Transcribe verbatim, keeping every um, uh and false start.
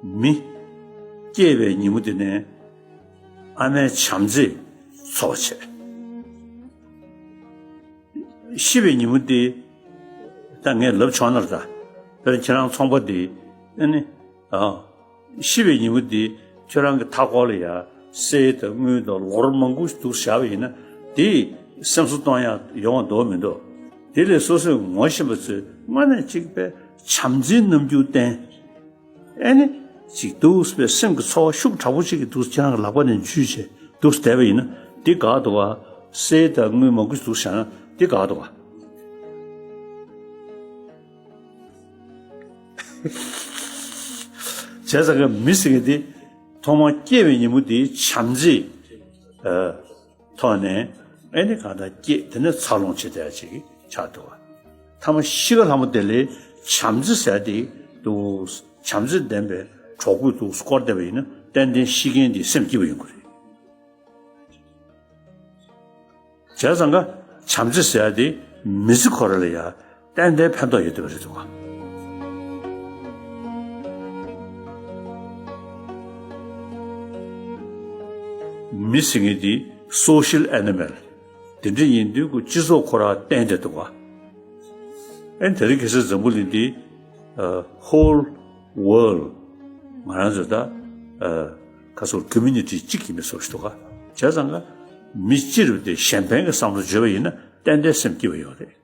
མི་སྐྱེས་པའི་ཉིན་མོ་དེ་ནས་ཨ་མའི་བྱམས་བརྩེས་ཚོར་བ་བྱས། ཤི་བའི་ཉིན་མོ་དེ། ད་ངས་ལབ་ཆོག་ན་ད། དཔེར་ན་ཁྱེད་རང་ཚོང་པ་དེ། ཨ་ནི། ཨ། ཤི་བའི་ཉིན་མོ་དེ་ཁྱོད་རང་གི་མཐའ་འཁོར་ལ་ཡ་གསེར་དང་དངུལ་དང་ལོར་མང་པོ་ཞིག་འདུག་བཞག་པ་ཡིན་ན། དེ་སེམས་གསོ་གཏོང་ཡག་ཡོང་བ་འདུག་མི་འདུག་དེ་ལས་སོ་སོས་ངོ་ཤེས་པ་ཚོས་དངོས་གནས་གཅིག་པའི་བྱམས་བརྩེའི་རྣམ་འགྱུར་བསྟན། ཨེ་ནི། ཅིག་འདུག་པའི་སེམས་ཀྱི་ཚོར་བ་ཤུགས་དྲག་པོ་ཅིག་གིས་འདུག་ཁྱེད་རང་གི་ལག་པ་ནས་འཇུས་བྱས་འདུག་བསྡད་པ་ཡིན་ན། འདི་དགའ་འདུག་ག་གསེར་དང་དངུལ་མང་པོ་ཞིག་འདུག་བཞག་ན་འདི་དགའ་འདུག་ག་བྱས་ཙང་གི་མི་ཟེར་མཁན་དེ་ཐོག་མར་སྐྱེས་པའི་ཉིན་མོ་དེའི་བྱམས་བརྩེ། ཨ། ཐོག་ནས་ཨེ་ནི་གང་ལྟར་སྐྱེས། དེ་ནས་འཚར་ལོངས་བྱེད་བསྡད་ཅིག་ཆགས་འདུག་ག་མཐའ་མ་ཤི་ཁ་ལྷ་མོ་དེ་ལས་བྱམས་བརྩེ་ཟེར་དེ་འདུག་བྱམས་བརྩེ་ལྡན་པའི་གྲོགས་པོས་འདུག་སྐོར་བསྡད་པ་ཡིན་ན། ཏན་ཏན་ཤི་མཁན་དེ་སེམས་སྐྱིད་པོ་ཡོང་གི་རེད། བྱས་ཙང་ཀ་བྱམས་བརྩེ་ཟེར་ཡ་དེ་མི་ཚེ་ཁོ་ར་ལ་ཡ་ཏན་ཏན་ཕན་ཐོགས་ཡོད་བསྡད་པ་རེད་འདུག་ག་མི་ཟེར་མཁན་དེ་སོ་ཤལ་ཨེ་ནི་མལ། དེ་འདྲ་ཡིན་དུས་ཀྱི་སྤྱི་ཚོགས་ཁོ་ར་བརྟེན་བསྡད་འདུག་ག་ཨེ་དེ་རིང་ཁ་སང་འཛམ་བུ་གླིང་འདི། ཨ། ཧོལ་ཝོལ་ང་རང་ཚོ་ད། ཨ། ཁ་སོར་ཀོ་མུ་ནི་ཊི་གཅིག་ཡིན་པའི་བཟོ་ཞིག་འདུག་ག་བྱས་ཙང་ཀ་མི་སྤྱིར་དེ་གཞན་ཕན་གྱི་བསམ་བློ་བརྗོད་པ་ཡིན་ན་ཏན་ཏན་སེམས་སྐྱིད་པ་ཡོད་རེད།